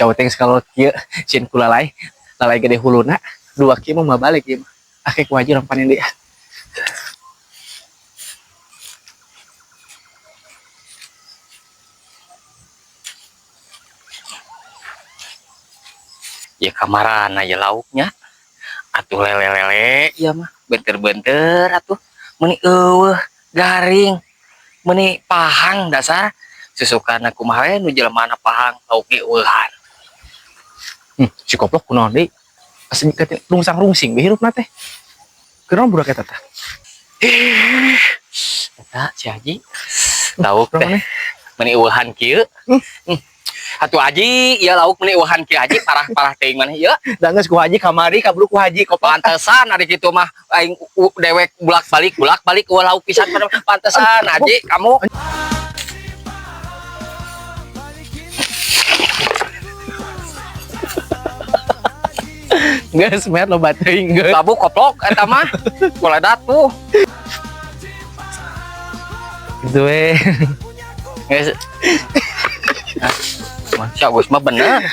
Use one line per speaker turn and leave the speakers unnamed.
Cowok teh kalau kieu sieun ku lalay, lalay gede huluna, dua kieu mah balik ieu mah. Akeh ku haji urang panen deui ah.
Ya kamarana ya lauknya. Atuh lele-lele ieu mah benter-benter atuh. Meuni eueuh garing. Meuni pahang dasar susukana kumaha we nu jelemana pahang lauk ge eueuhan.
Si koplok kunaon deui? Asa nyiketin rungsang-rungsing we hirupna teh. Kunaon budak eta tah?
Eta si Haji. Lauk
Kurang
teh
maneh?
Meuni eueuhan kieu. Atuh Haji, ieu lauk meuni eueuhan kieu Haji parah-parah teuing maneh ieu.
Da geus ku haji kamari kaburu ku haji koplok.
Pantesan ari kitu mah aing dewek bulak-balik eueuh lauk pisan pantesan Haji kamu.
Geus met loba teuing geus.
Babu koplok eta mah. Kuledat tuh.
Gitu we.
Geus. Masya Gus mah bener.